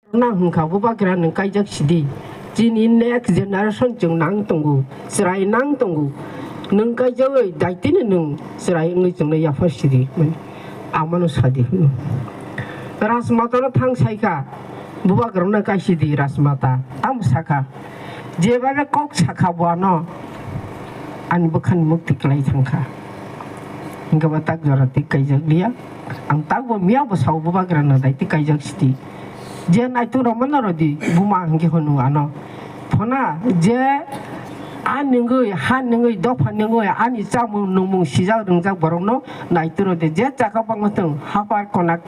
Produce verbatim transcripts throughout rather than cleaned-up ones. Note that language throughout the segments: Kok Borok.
Nang hwnkha bubagra nwng kaijak sidi. Chini next generation chwng nang tongo, chwrai nang tongo. Nwng kaijagwi daitino nwng chwrai wngwi chwngno yaphar sidi. Amano sadi hwno. Rajmatano thang saikha, bubagrano kaisidi Rajmata. Tamo sakha, jebabe kok sakha bo ano, ani bwkhani mukti kwlai thangkha. Hwnkhe bo tak jora twi kaijak liya. Ang takbo miyabo sao bubagrano daitwi kaijak sidi. Je naitok rok mano rodi buma hwnkhe hwnwi ano. Phona je a nungwi, ha nungwi, dopha nungwi, ani chamung nungmung sijak rwngjak borokno naitok rodi. Je chaka bangma thung, hapar konak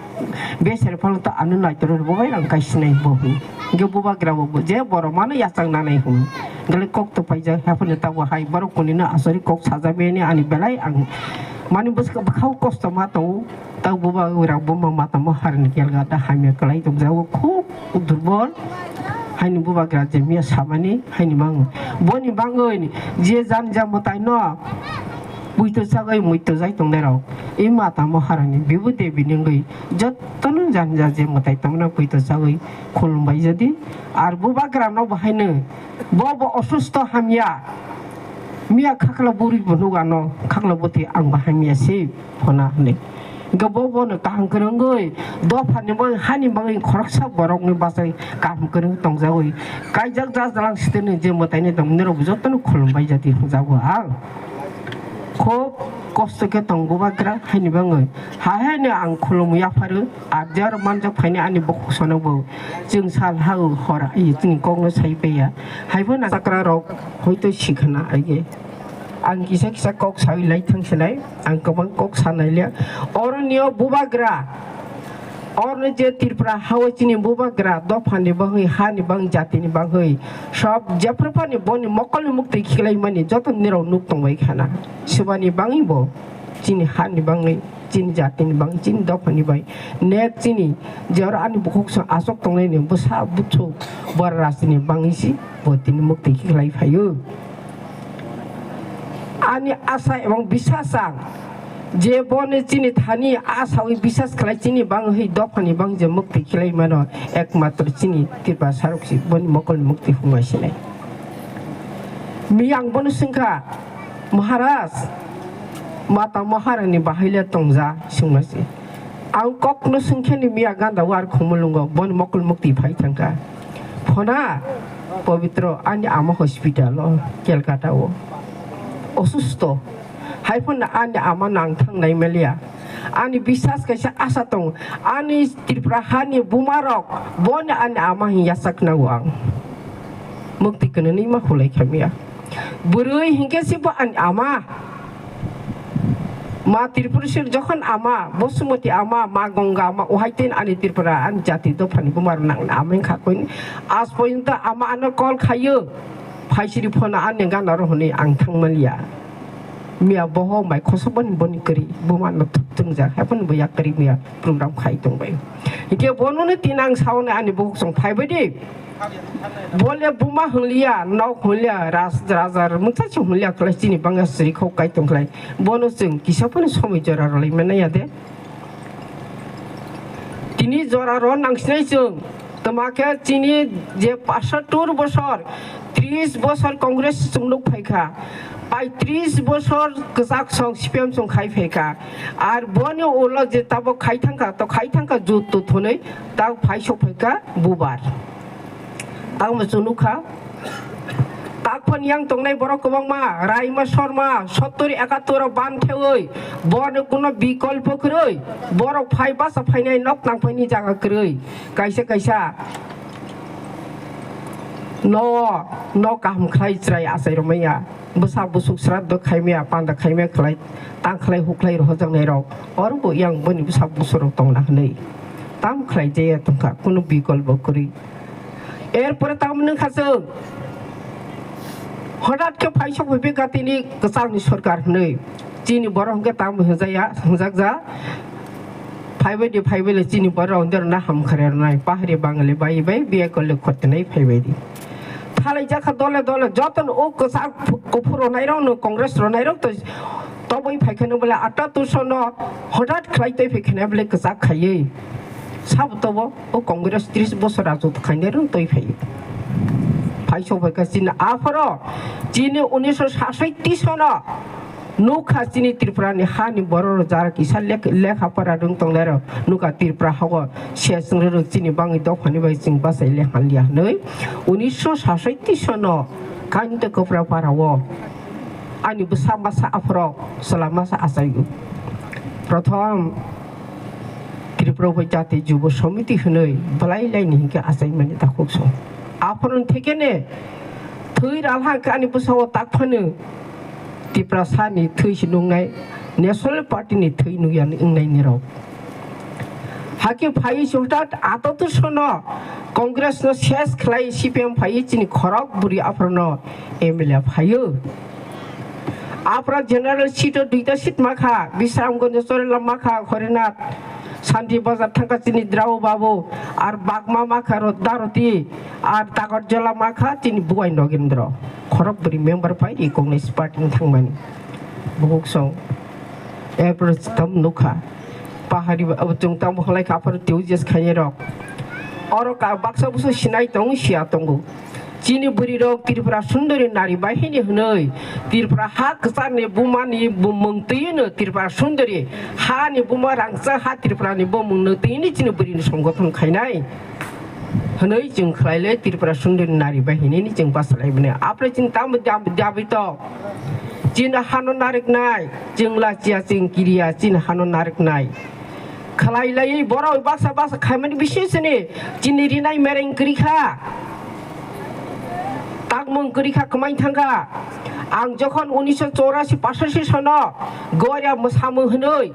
beser phano to ano naitok rodi, bo bai rang kaisinai bo hwn. Hwnkhe bubagra bo je borok mano yachak nanai hwn. Gale kok to paijak, haphano tabuk hai borok kunino asori kok sajak bini ani belai ang mani bwswk bwkhao kosto ma tongo. Tau bubagra buma matamo harani kelga ta hamya kwlai tongjago, khub durbol. Haini bubagra je miya samani haini mango. Boni bangwi je janja mwtaino buito sagwi muito jai tongnairok, i matamo harani bibu debi nungwi jottono janja je mwtai tongna buito sagwi khulumbai jadi. Ar bubagrano bo haino bo bo osusto hamya. Miya khakla buri bo nugano, khakla bwtwi ang bo hamya se phona hwnwi. Hwnkhe bo bono kaham kwrwngwi dophani bagwi, hani bagwi khoroksa borokni bachai kaham kwrwngwi tongjagwi kaijak jajlang sitini je mwtaini tongmani rok jotono khulumbai jadi hwnjago ang. Khub kosto khe tong bubagra haini bagwi. Hahaino ang khulumwi yapharo, ar jaro manjak phaini ani bukhuk sono bo. Chwng sal ha-o hor ai chini kokno sai paiya. Haibo na chakra rok hoito sikhana aige. Ang kisa kisa kok sawi lai thang sinai, ang kwbang kok sanai liya. Oroni o bubagra, oroni je Tripura hao chini bubagra, dophani bangwi, hani bang, jatini bangwi, sob jephruphani boni mokolni mukti khiklaimani joto nirok nuk tongbai khana. Swbani bangwi bo chini hani bangwi, chini jatini bangwi, chini dophani bai, nek chini je oro ani bukhuk song asok tonglaini bwsa bwswk bora rastini bangwi si bo tini mukti khiklai phaio. Ani asa ebong bisas ang je bono chini thani asawi bisas khlai chini bangwi dophani bang je mukti khlai mano, ekmatro chini Tripura sarok si boni mokolni mukti hwnma sinai. Mi ang bono swngkha, Maharaj, mata Maharani bahai le tongja swngma si. Ang kokno swngkhe ni miya ganda war khumulungo boni mokol mukti phai thangkha. Phona, Pabitro, ani ama hospital o, Kolkata o. Osusto. Hai phano ani ama nang thangnai maliya. Ani bisas kaisa asa tong. Ani Tripura hani buma rok, boni ani ama hin yachak nango ang. Mukti kwnwi ma hulai kha miya. Bwrwi hinkhe se bo ani ama. Ma Tripuraswr jokhon ama, Bosumati ama, ma Ganga ama, ohai tin ani Tripura, ani jati dophani buma rok nang ama wngkha koi. Aaj porjonto ama ano call khaio, phaisiri phone ani gana rw hwnwi ang thang manliya. Miya boho mai khosok boni boni kwrwi, buma no thwk thwngjak, hai phano bo yak kwrwi miya program khai tongbai. Hinkhe bono no tin ang sauni ani bukhuk song phaibai di. Bole buma hwnliya, nok hwnliya, ras-, raja mungsa se hwnliya khlai chini bangya sri khok kai tong khlai. Bono chwng kisa phano somoi jora rwlai manya de. Tini jora rw nangsinai chwng. Twma khe chini je pasatur bosor, tris bosor Congress chwng nuk phaikha. Paitris bosor kwchak song C P M song khai phaikha. Ar boni ulo je tabok khai thangkha, to khai thangkha jut to thunui, tabok phai sok phaikha bubar. Tamo chwng nukha, takphano yang tongnai borok kwbangma, Raima Sharma, sottor ekattor o ban thewi, bono kuno bikolpo kwrwi, borok phai basa phainai nok tangphaini jaga kwrwi, kaisa kaisa no, no kaham khlai chwrai achai rwmaya, bwsa bwswk sraddho khaimaya, panda khaimaya khlai, tang khlai huk khlai rohojaknai rok, oro bo yang boni bwsa bwswk rok tongna hwnwi, tam khlai jaya tongkha, kuno bikolpo kwrwi. Erpore tamo nung kha chwng, hodat khe phaisok phai beka tini kwchangni sorkar hwnwi. Chini borok hwnkhe tamo hwnjaya, hwnjakja. Phaibai di, phaibai le chini borok hwnwi rwna hamkharwi rwnai. Pahari Bangali bai bai biya kole khotnai phaibai di. Thalai jakha dole dole jotono o kwchak phu-, kuphur rwnai rokno, Congress rwnai rok to tobwi phai kheno bole atta tuso no hodat khlai tei phai kheno bole kwchak khaiwi. Sabo tobo o Congress tris bosor rajotw khainai rwng twi phai. Phai sok phaikha chini apharo chini unisho sasoitti sono nukha chini Tripura ni hani borok rok jara kisa lek-, lekha pora rwng tongnai rok nukha Tripura hago se chwng rwrwk chini bangwi dophani bai chwng bachai le hamya hwnwi unisho sasoitti sono Kanta Kopra para o ani bwsa masa apharo chwla masa achaio. Prothom Tripura bai jati jubo samiti hwnwi bwlai laini hinkhe achaimani takhuk song. Aphano thekene thwi ralha khe ani bwsao tak phano Tiprasa ni thwi si nungnai, National Party ni thwi nukya wngnai nirok. Hakhe phai si hwtat ato tu sono Congress no ses khlai C P M phai chini khorok buri aphano M L A phaio. Aphra general seat o duita seat makha, Bisramganj o Chorela makha, Horinath, Santi Bazar thangkha chini Drao Babu, ar Bagma makha ro Daroti, ar Takarjala makha chini Buai Nogendro. Khorok bwrwi member pai ri Congress party ni thangmani. Buhuk song. April tam nukha. Pahari ba-, abo chwng tamo khlai kha aphra teu jes khainai rok. Oro ka baksa buso sinai tongo, siya tongo. Chini bwrwi rok Tripura Sundori nari bahini hwnwi Tripura ha kwchar ni buma ni bumung twi no Tripura Sundori ha ni buma rangchak ha Tripura ni bumung no twi ni chini bwrwi ni songgothon khainai hwnwi chwng khlai le Tripura Sundori nari bahini ni chwng basa lai mani. Apre chini tamo dab-, dabi to chini hano nariknai chwng la chiya chwng kiriya chini hano nariknai. Khlai laiwi borok baksa baksa khaimani bising sini chini rinai mereng kwrwi kha. Takmung kwrwi kha kwmai thang kha. Ang jokhon unisho chorasi pasasi sono Goria mwsamung hwnwi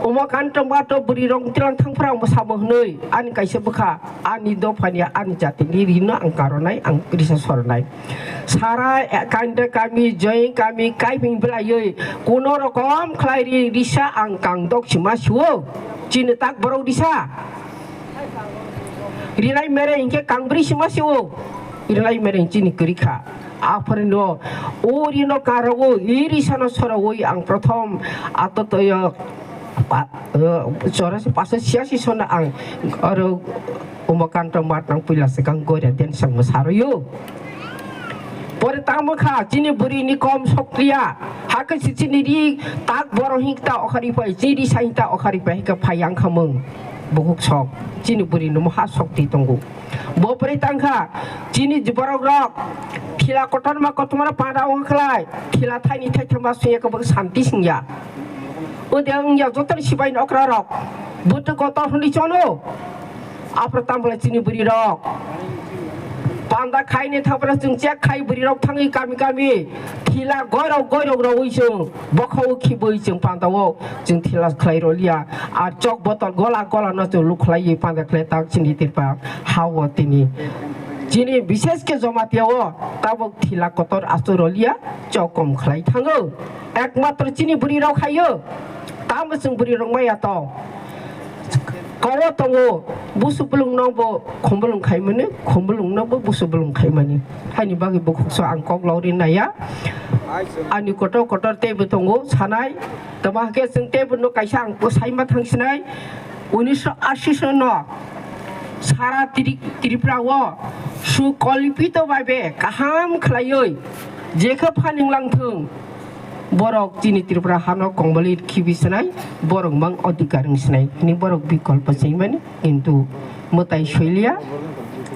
Umakanta Mato bwrwi rok tilang thangphra mwsamung hwnwi ani kaisa bwkha ani dophani ani jatini rino ang karonai ang risa soronai. Sara, eh, Kanda kami, Joy kami, Kaiping bwlaiwi kuno rokom khlai ri, risa ang kang dok sima suo. Chini tak borok risa. Rinai mere hinkhe kang bwrwi sima suo. Rinai mere chini kwrwi kha. Aphari no, o rino karogo, i risa no sorowi ang prothom ato toyo pa-, eh, chorasi pasa siyasi sono ang oro Umakanta Mato nang puila swkang Goria den sang mwsaroyo. Pore tamo kha, chini bwrwi ni kom sokliya. Hakhe si chini ri tak borok hing ta okhari pai, chini ri sai ta okhari pai, hingkhe phai yang khamung. Buhuk sok, chini bwrwi ni moha sokti tongo. Bo pore tang kha, chini borok rok, thila kotorma kotorma panda wng khlai, thila thaini thaithama sungya khe bo santi singya. O de wngya joto ni sibai ni okra rok, butu kotor hwnwi chono. Aphra tamo le chini bwrwi rok. Panda khaini thapra chwng chek khai bwrwi rok thangwi kami kami. Thila goirok goirok rogwi chwng bokhao khibwi chwng panda o chwng thila khlai roliya. Ar chok botol gola gola no chwng luk khlaiwi panda khlai tak chini tirpa ha o tini. Chini bishes khe Jamatia o tabuk thila kotor achu roliya chok kom khlai thango. Ekmatro chini bwrwi rok haio. Tamo chwng bwrwi rok maya to. Koro tongo, busu bulung no bo khumulung khaimani, khumulung no bo busu bulung khaimani. Haini bagwi bukhukso ang kok logri naya. Ani kotor kotor teibo tongo sanai. Tamo hake chwng teibo no kaisa ang bwsai ma thang sinai. Unisho ashi sono sara Tri-, Tripura o sukolpito bai be kaham khlaiwi jekhe phaning lang thung. Borok chini Tripura hano kongbolwi khibi sinai, borok mang odhikar wng sinai, hwnwi borok bikolpo chaimani, kintu mwtai soiliya.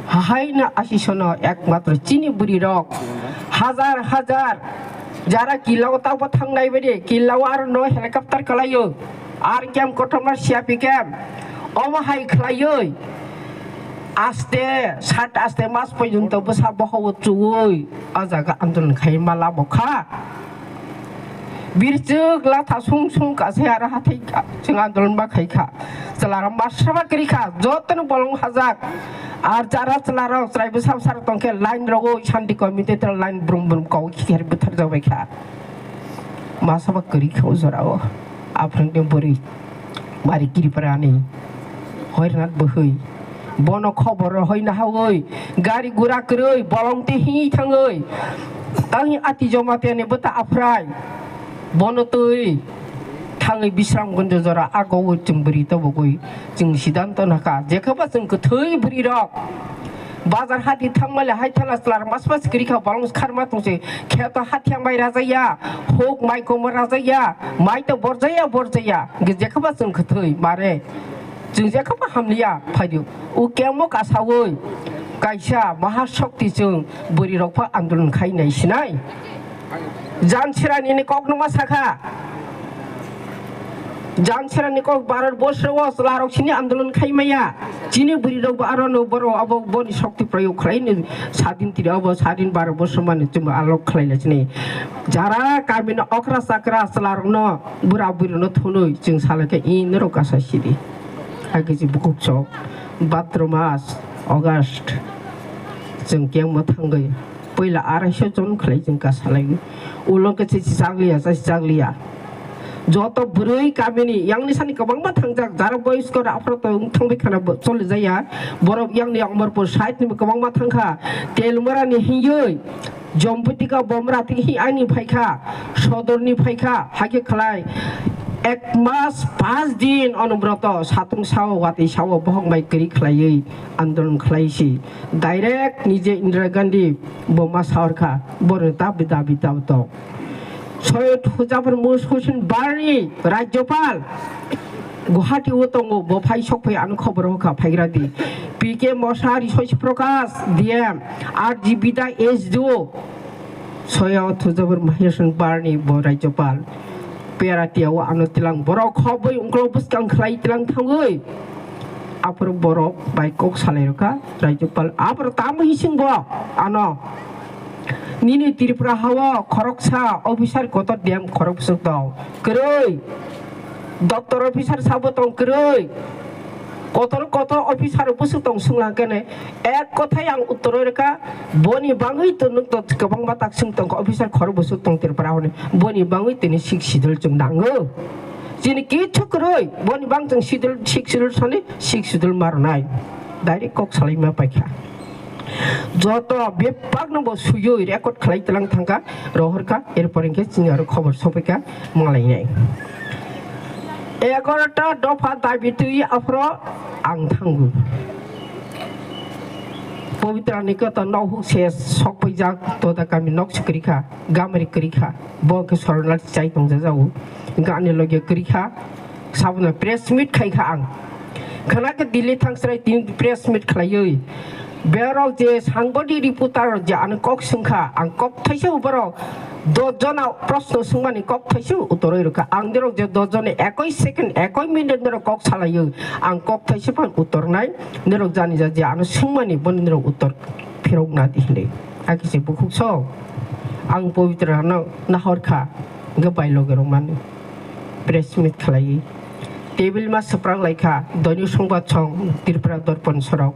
Hahaino asisono ekmatro chini bwrwi rok hajar hajar jara killa o tangbo thangnai baidi, killa o aro no helicopter kwlaio, ar camp kotorma siyapi camp, omo hai khwlaiwi aste sat aste mas porjonto bwsa bohok o chuwi o jaga andolon khai ma labo kha. Birchwk latha sung sung kase aro hathai chwng andolon ma khai kha. Chwlarok masa ba kwrwi kha, jotono bolong hajak. Ar jara chwlarok chwrai bwsa bwsarok tongkhe line rogo shanti committee tei line brum brum kok khikhari bwthar jagbai kha. Masa ba kwrwi kha o jorao. Aphangni bwrwi. Mari Tripura ni Hoirnath bwhwi. Bono khobor rw hoi nahawi gari gura kwrwi bolong tei hini thangwi. Tangni ati Jamatia ni bwta aphrai. Bono twi Thangwi Bisramganj jora agowi chwng bwrwi tobogwi chwng sidanto nakha. Jekheba chwng kwthwi bwrwirok bazar hati thangmale hai thala chwlar mas mas kwrwi kha, bolong kharma tongse kheto hathiyang bai rajakya, huk mai komo rajakya, mai to borjakya borjakya. Hwnkhe jekheba chwng kwthwi mare. Chwng jekhaba hamliya phaidu. O kemo kasawi kaisa mahashokti chwng bwrwirok pha andolon khainai sinai. Jansirani ni kokno ma sakha. Jansirani kok Bharat borsho o chwlarok sini andolon khaimaya. Chini bwrwirok bo aro no borok abo boni shokti proyog khlaini sadin tiri abo sadin Bharat borsho mani chwng alok khlaila chini. Jara kamino okra chakra chwlarokno bura bwrwino thunwi chwng salaikha inorok kasa sidi. Hakhe se bukhuk sok, bhatro mas, August, chwng kengma thangwi puila araisho jon khlai chwng kasalaiwi. Ulo khe se chakliya, se chakliya. Joto bwrwi kamini yangni sani kwbangma thangjak, jara boyos kora aphro to wng thangbai khana bo choli jaya. Borok yangni Amarpur side ni kwbangma thangkha. Telmorani hingwi Jomputika bomra tiki hi ani phaikha, sodorni phaikha, hakhe khlai ek mas panch din onobroto satung sao watwi sao bohok bai kwrwi khlaiwi andolon khlai si. Direct nije Indira Gandhi bo ma saorkha, borok dabi dabi dabi to. Soyod Hujapur Mus Hussein Barni Rajyapal Guwahati o tongo, bo phai sok phai ano khobor hokha phaigra di. P K Mosari, Shashi Prakash, D M, R G Bida, S D O, Soyod Hujapur Mahesh Barni bo Rajyapal. Peratia o ano tilang borok khoboi ungklo bwskang khlai tilang thangwi. Aphuru borok bai kok salai rokha Rajyapal. Aphuru tamo hising bo ano. Nini Tripura hao khoroksa officer kotor D M khorok bwswk tong kwrwi, doctor officer sabo tong kwrwi, kotor kotor officer bwswk tong swngla kene ek kothai ang uttor rwkha, boni bangwi to nwng to kwbangma tak swng tong officer khorok bwswk tong Tripura hone, boni bangwi tini sixth schedule chwng nango. Chini kichu kwrwi, boni bang chwng schedule, sixth schedule sani sixth schedule marnai. Direct kok salaima paikha. Joto bebakno bo suyui record khlai tlang thangkha, rohorkha, erpor hwnkhe chini aro khobor sopaikha, malainai. Egarota dopha dabi twi aphro ang thango. Pabitra ni kota nohuk se sok paijak, toda kami nok se kwrwi kha, gamari kwrwi kha, bo khe soronarthi chai tong jajao, gani loge kwrwi kha. Sabono press meet khai kha ang. Khana khe Delhi thang chwrai tini press meet khlaiwi. Berok je sangbadik reporter je ano kok swngkha, ang kok thaisa borok dos jona proshno swngmani kok thaisa uttor rwkha. Ang derok je dos jone ekoi second, ekoi minute derok kok salaiwi. Ang kok thaisa phan uttor nai, derok jani ja je ano swngmani boni derok uttor phirok na di hinwi. Hakhe se bukhuk sok. Ang Pabitra no nahor kha, hwnkhe bai loge rok mani. Press meet khlaiwi. Table ma swprak lai kha, doini songba song Tripura Dorpon sorok.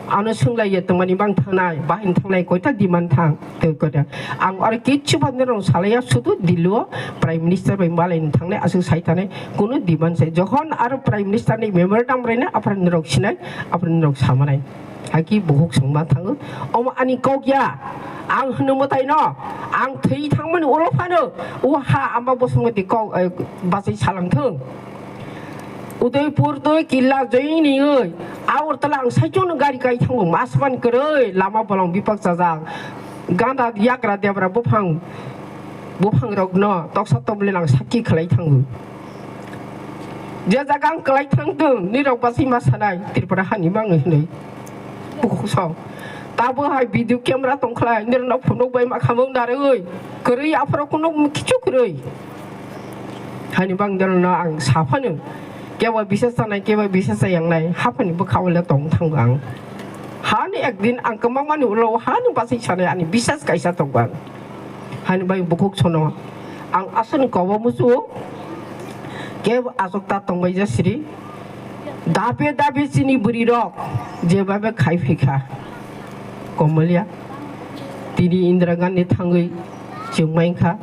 Ano swnglaio tongmani bang thangnai, bahini thangnai koita demand thang, tei koita. Ang oro kichu phan rong salaiya, sudu Delhi o Prime Minister bai malaini thangnai, aswk sai thanai, kunu demand sai. Jokhon aro Prime Minister ni memorandum rwina, aphra nirok sinai, aphra nirok samanai. Haki bukhuk songma thango. Omo ani kok ya. Ang hwno mwtai no. Ang thwi thangmani ulo phano. O ha amba bosongmati kok, eh, bachai salang thung. Udaipur twi killa joini oi. Agartala ang saichung no gari kai thango. Masman kwrwi lama bolong bipak chajak. Ganda yakra debra buphang. Buphang rok no toksa tobli lang sakki khlai thango. Je jaga ang kwlai thang thung, nirok bachai ma sanai, Tripura hani mangwi hinwi. Bukhuk song. Tabo hai video camera tong khlai, nirok no phunuk bai ma khamung narwi. Kwrwi aphro kuno kichu kwrwi. Hani bang dol no ang saphanu. Kebo bisa sanai, kebo bisa sayangnai, haphani bwkha wale tong thango ang. Hani ekdin ang kwmangmani ulo hani bachai sanai, ani bisas kaisa tong bang. Hani bai bukhuk sono. Ang aswkni kobo musu. Kebo aswk ta tongbai ja siri. Dabe dabe chini bwrwi rok. Jebabe khai phaikha. Komolya. Tini Indira Gandhi thangwi chwngmai kha.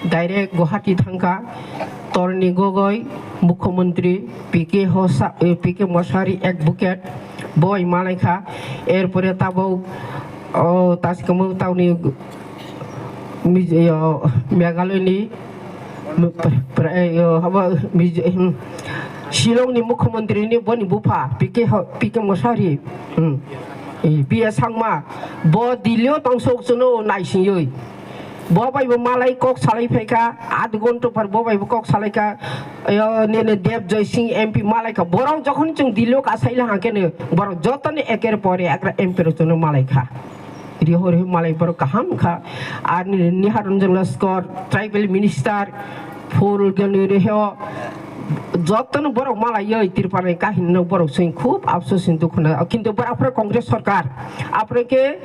Direct Guwahati thangkha. Torni Gogoi, Mukhyamantri, P K Hosa, eh, P K Mosari, advocate. Boi malai kha. Erpore tabuk, oh, taskamo tauni Mij-, yo, Meghalaya ni Pra-, pra-, eh, yo, habo, Mij-, hmm. Shillong ni mukhyamantri ni boni bupha, P K ho-, P K Mosari, hmm. Eh, P A Sangma, bo Delhi o tongsok chwngno naisingwi. Bo bai bo malai kok salai phaikha, adh ghonta par bo bai bo kok salai kha. Yo, nini Dev Joy Singh M P malai kha. Borok jokhon chwng Delhi o kasai la hangkhe no, borok jotoni eker pore ekra M P rok chwngno malai kha. Ri hori malai borok kaham kha. Ar ni Nihar Ranjan Laskar, tribal minister, full gani reho, jotono borok malai yoi Tripura ni kahini no borok sing khub afsus ni dukhu na. Kintu bor apre Congress sarkar, apre ke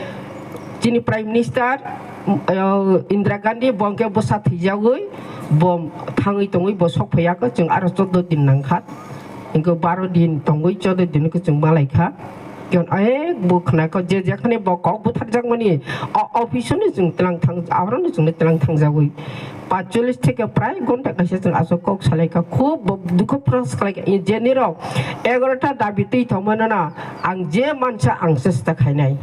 chini Prime Minister, eh, Indira Gandhi bo hwnkhe bwsa thwijagwi bo thangwi tongwi bo sok phaiya khe chwng aro choudo din nangkha. Hingke baro din tongwi choudo din khe chwng malai kha. Kion ek bo khna kho je jekhane bo kok butharjakmani o office-o ni chwng tlang thang, aboroni chwngno tlang thangjagwi. Paanchchollish theke prai ghonta kaisa chwng aswk kok salai kha. Khub bo dukho prokash khlai kha. Jenirok egarota dabi twi thangmano na ang je mansa ang chesta khainai.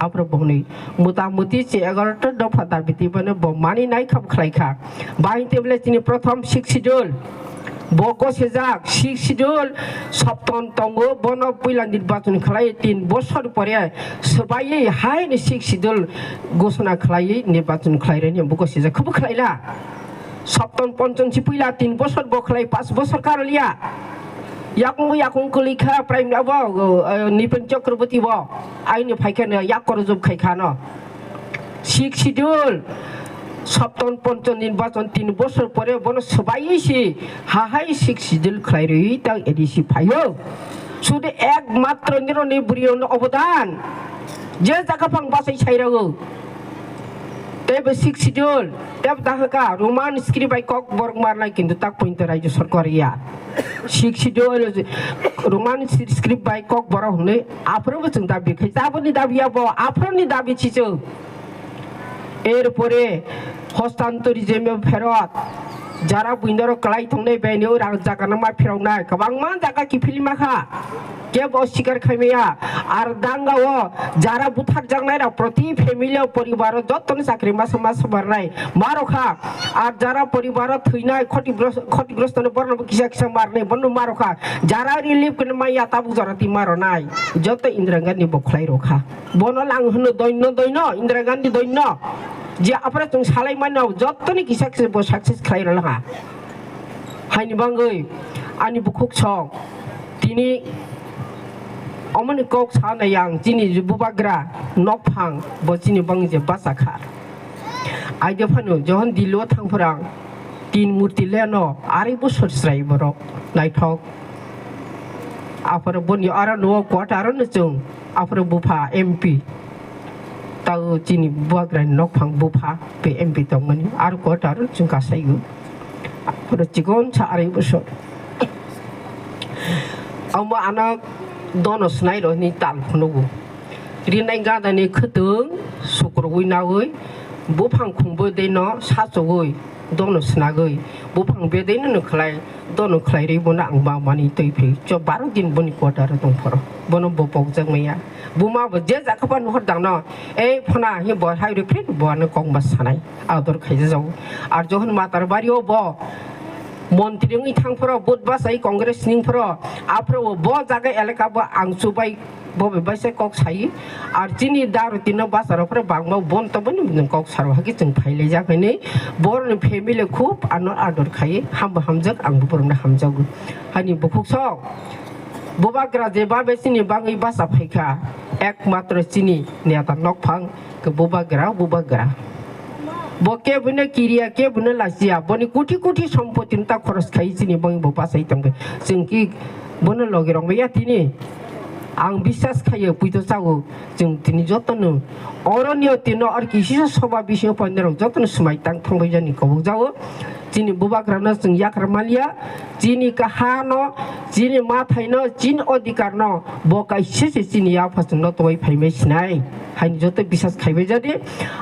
Aphuru bongni mota moti che egarota dopha dabi twi bano bo mani nai khab khlai kha. Bahai tebile chini prothom Sixth Schedule. Bo gosijak, Sixth Schedule Saptan tongo, bono puila nirbachon khlai tin bosor pore swbaiwi haino Sixth Schedule gosona khlaiwi nirbachon khlairani bo gosijak. Khabo khlaila. Saptan Ponchon si puila tin bosor bo khlai, pas bosor karoliya. Yakung yakung kwlwi kha Prime abo, eh, Nipen Chakraborty bo. Aini phaikhe no yak korojop khai kha no. Sixth Schedule, Saptan Ponchon nirbachon tin bosor pore bono swbaiwi si hahai Sixth Schedule khlai rwi tang A D C phaio. Sudu ek matro nironi bwrwi no obodan. Je jaga phang bachai sai rw. Tei bo Sixth Schedule, tei bo dahaka Roman script bai kok borok marnai kintu tak pointo Rajya Sarkar ya. Sixth Schedule, Roman script bai kok borok hwnwi aphuru bo chwng dabi khai. Taboni dabi ya bo, aphuruni dabi chichwng. Erpore hostantorism pherot jara buindoro kwlai thongnai bini o rang jaga no ma phiroknai kwbangma jaga kiphilma kha. Kebo sikar khaimaya. Ar danga o jara butharjaknai rok proti family o poribar o jotono chakri masa masa barnai ma rokha. Ar jara poribar o thwinai khoti gros-, khoti grosto no borno bo kisa kisa marnai bono ma rokha. Jara relief khe maya tabuk jora twi ma ronai. Joto Indira Gandhi bo khlai rokha. Bono lang hwno doino doino Indira Gandhi doino. Je aphra chwng salai mano jottoni kisa kisa bo success khlai rokha. Haini bangwi ani bukhuk song tini omoni kok sana yang chini bubagra nokphang bo chini bangwi je basa kha. Aide phano johon Dilo thangphra tin murti leno ari bosor chwrai borok naithok. Aphra boni aro nuo quarter no chwng aphra bupha M P. Tao chini bubagra nokphang bupha pe M P tongmani aro quarter no chwng kasaigo. Aphra chikon sa ari bosor. Amo ano dono snai roni tal phunugo. Rinai gadani khwtwng sukrubui naui buphang khungbo deno sachogwi dono snagwi buphang bedeino no khlai dono khlai rwi bono ang ba mani twi phai cho baro din boni quarter o tong phoro bono bo pokjak maya buma bo je jakha pa nuhor dangno ei phona hi bo hai rwi phit bo ano kok ba sanai ador khaija jago ar johon matar bari o bo montri wngwi thang phoro vote bachai congress ning phoro aphro bo jaga elaka bo ang chubai Bo bai baisa kok sai, ar chini daro tino basa rok phre bangma bon to boni bini kok saro hagi chwng phai lai jak hinwi boroni family khub ano ador khai, hambo hamjak, ang bo borokno hamjago. Hani bukhuk sok, bubagra je babe chini bagwi basa phaikha, ekmatro chini neta nokphang ke bubagra, bubagra. Bo kebune kiriya, kebune lachiya, boni kuthi kuthi sompoti ta khoros khai chini bagwi bo bachai tongbai. Chwng ki bono logi rong ya tini. Ang biswas khaio, puito chago, chwng tini jotono oroni o tino ar kisi soba bisingo poinrok jotono swmai tang thangbai jani kobok jago. Chini bubagrano chwng yakar maliya, chini kahano, chini mathaino, chini odhikarno bo kaisa se chini yapha chwngno tongwi phaimai sinai. Haini joto biswas khaibai jadi.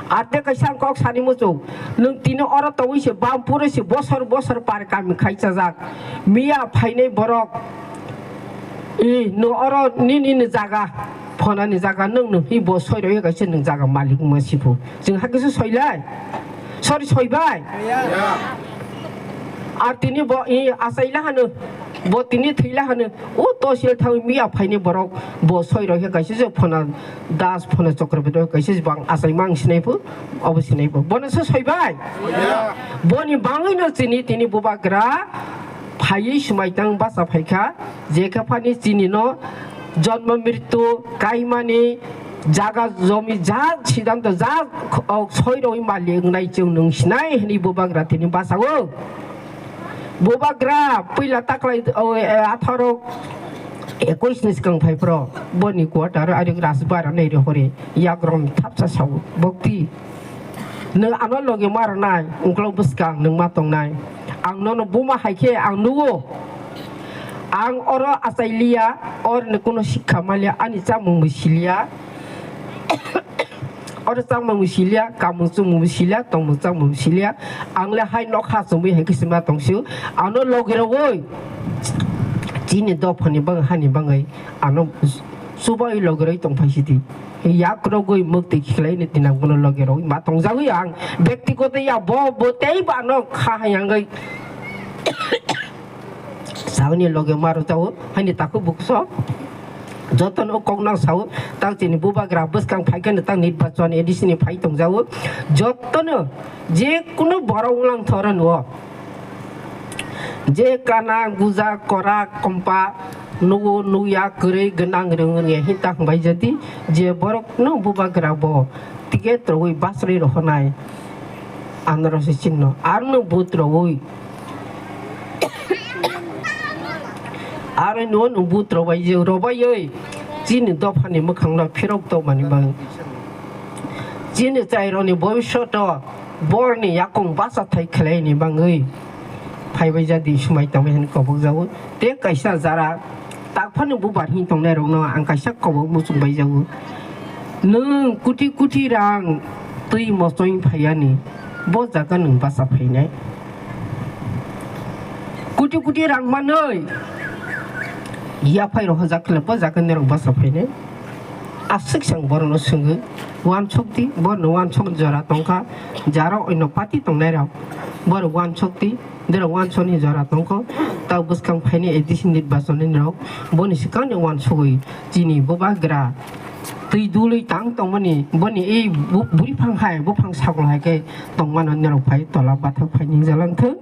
Ate kaisa ang kok sani muchung, nwng tini oro tongwi se bam puro se bosor bosor par kami khai chajak. Miya phainai borok, i, nwng oro nini ni jaga, phonani jaga, nwng nwng hi bo soi roi kaisa nwng jaga malik wngma siphu. Chwng hakhe se soilai? Sorry, soibai? Ar tini bo i achaila hano, bo tini thwila hano, o tosil thang miya phaini borok, bo soi rok khe kaisa se phona das, phona chokrobedo kaisa se bang achai mang sinai phu, obo sinai phu. Bono se soi bai? Boni bangwi no chini tini bubagra phaiwi swmai tang basa phaikha, je khe phani chini no jonmo mrityu kaimani jaga jomi ja siddhanto ja, o, soi roi malik wngnai chwng nwng sinai hwnwi bubagra tini basa o. Bubagra puila taklai, o, e, atharo ekush ni swkang phai phro boni quarter ari Rajbari nai ri hori yak rom thapsa sao bokti. Nwng ano logi ma rwnai, ungklo bwskang nwng ma tongnai. Ang nono buma hai khe ang nugo. Ang oro achai liya, oro ni kuno sikha ma liya, ani chamung bo si liya. Oro chamung bo si liya, kamung chumung bo si liya, tongmung chamung bo si liya. Ang le hai nokha chumui hai khe sima tong sio. Ano logi rogoi chini dophani bang hani bangwi ano chubai logi roi tong phai sidi. Yak rogwi mukti khiklai ni tinang bono logi rogwi ma tongjagwi ang. Bektigoto ya bo, bo tei ba ano kha hayangwi. Sauni logi ma rojao, hani takhuk bukso. Jotono kok nang sao, tang chini bubagra bwskang phai khe tang nirbachon A D C ni phai tongjao. Jotono je kuno borok ulang thora nuo. Je kana, guja, kora, kompa, nugo, nugya, kwrwi, gwnang, rwng, rwngya, hinta hwnbai jadi, je borok no bubagra bo ticket rogwi basrwi rohonai. Anoro se chinno, arno vote rogwi. Aro no nwng vote robai je, robaiwi chini dophani mwkhangno phirok tongmani bang. Chini chairokni bobishoto borni yakung bachathai khlaini bangwi phaibai jadi swmai tongmani hwnwi kobokjago. Tei kaisa jara takphano bubar hin tongnairokno ang kaisa kobok muchung baijago. Nwng kuti kuti rang twi mochoi phaiani, bo jaga nwng bacha phainai. Kuti kuti rang manwi yaphai rohorjak khe bo jaga nirok bacha phainai. Aswk se ang borokno swngwi, uansukdi, borokno uansuk jora tongkha, jara oino party tongnairok, borok uansukdi, borok uansukni jora tongkho, tei bwskang phaini A D C nirbachon ni rok, boni swkangni uansugwi chini bubagra twi dului tang tongmani, boni ei bu-, buriphang hai, buphang sagol hai khe tongmano nirok phai tola bathak phai ningjalang thung.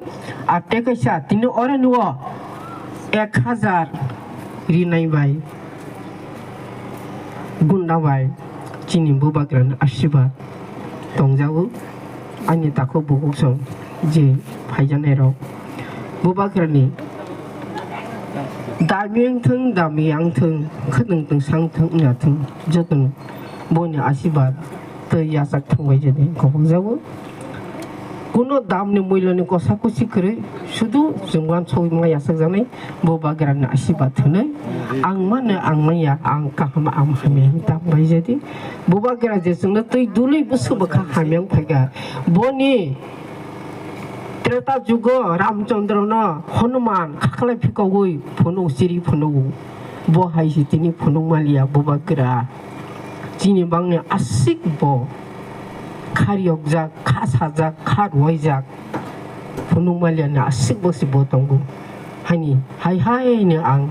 Ar tei kaisa tini oro nuo ek hajar rinai bai. Gunda bai chini bubagrani asirwad tongjago. Ani takhuk bukhuk song je phaijaknairok bubagrani dami wngthung, dami wngthung, khwnwng tungsang thung, wngya thung, jotono boni asirwad tei yachak thangbai jani kobokjago. Kuno damni muiloni kosa kusi kwrwi, sudu chwng uansugwi ma yachakjaknai bubagrani asirwad hwnwi. Ang mano, ang manya, ang kaham, ang hamya hwn tang bai jadi. Bubagra je chwngno twi dului bwswk bwkha hamya wng phaikha. Boni Treta jugo Ramchandra no Hanuman khakhlai phikogwi phunuk chiri phunugo. Bo hai se tini phunuk maliya bubagra. Chini bangni aswk bo kha riyokjak, kha sajak, kha ruwaijak. Phunuk maliani aswk bo se bo tongo. Hani hai hai no ang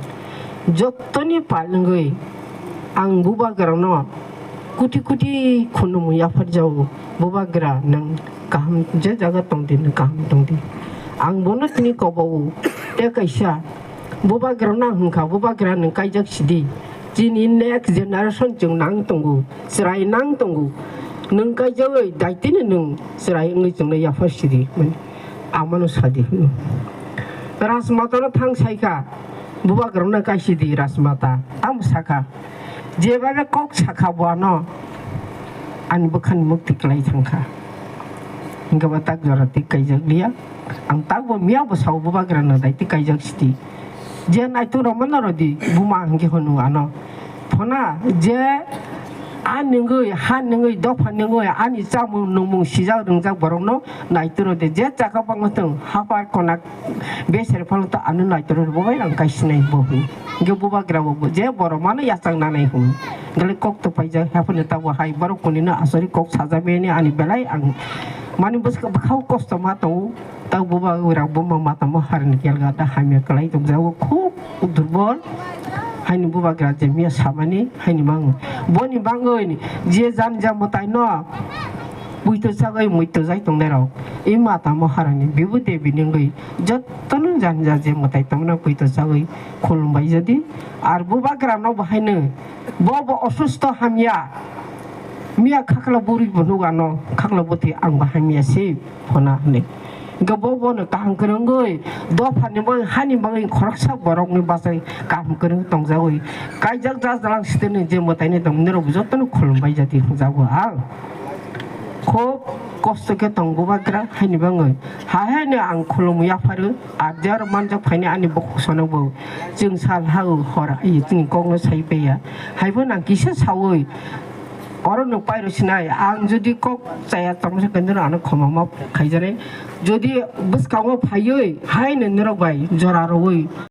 jottoni pal wngwi ang bubagrano kuti kuti khulumwi yapharjago. Bubagra nwng kaham je jaga tongdi, nwng kaham tongdi. Ang bono tini kobogo tei kaisa bubagrano ang hwnkha, bubagra nwng kaijak sidi. Chini next generation chwng nang tongo, chwrai nang tongo. Nwng kaijagwi daitino nwng chwrai wngwi chwngno yaphar sidi. Amano sadi. Rajmata no thang saikha, bubagrano kaisidi Rajmata. Tamo sakha, jebabe kok sakha bo ano, ani bwkhani mukti kwlai thangkha. Hingke bo tak jora tik kaijak liya. Ang tak bo miya bo sao bubagrano dai tik kaijak sidi. Je naitung rok mano rodi, buma hingke honu ano. Phona je a nungwi, ha nungwi, dopha nungwi, ani chamung nungmung sijak rwngjak borokno naituro de, je chaka bangma tong, hapar konak beser phano to ano naituro de, bo bai rang kaisinai bo hwn. Hingke bubagra bo je borok mano yachang nanai hwn. Gale kok to paijak, haphano tabo hai borok kunino asori kok sajak bini ani belai ang Mani bwswk bwkhao kosto ma tongo, tei bubagra buma matamo harani kelga da hamya kwlai tongjago, khub durbol. Haini bubagra je miya samani haini mango. Boni bangwi je janja mwtaino puito chagwi muito jai tongnairok, i matamo harani bibu debi nungwi jotono janja je mwtai tongmano puito chagwi khulumbai jadi. Ar bubagrano bo haino bo bo osusto hamya. Miya khakla buri bo nugano, khakla bwtwi ang bo hamya se phona hwnwi. Hwnkhe bo bono kaham kwrwngwi, dophani bagwi, hani bagwi khoroksa borokni bachai kaham kwrwng tongjagwi, kaijak jajalang sitini je mwtaini tong, nirok jotono khulumbai jadi hwnjago ang. Khub kosto khe tong bubagra haini bagwi. Hahaino ang khulumwi yapharo, ar jero manjak phaini ani bukhuk sono bo. Chwng sal ha-o hor ai chini kokno sai paiya. Haibo nang kisa saui, oro nwng pairo sinai, ang jodi kok chaya tongsa khe nini ano khoma ma khaijanai. Jodi bwskango phaiwi, haino norok bai jora rwui.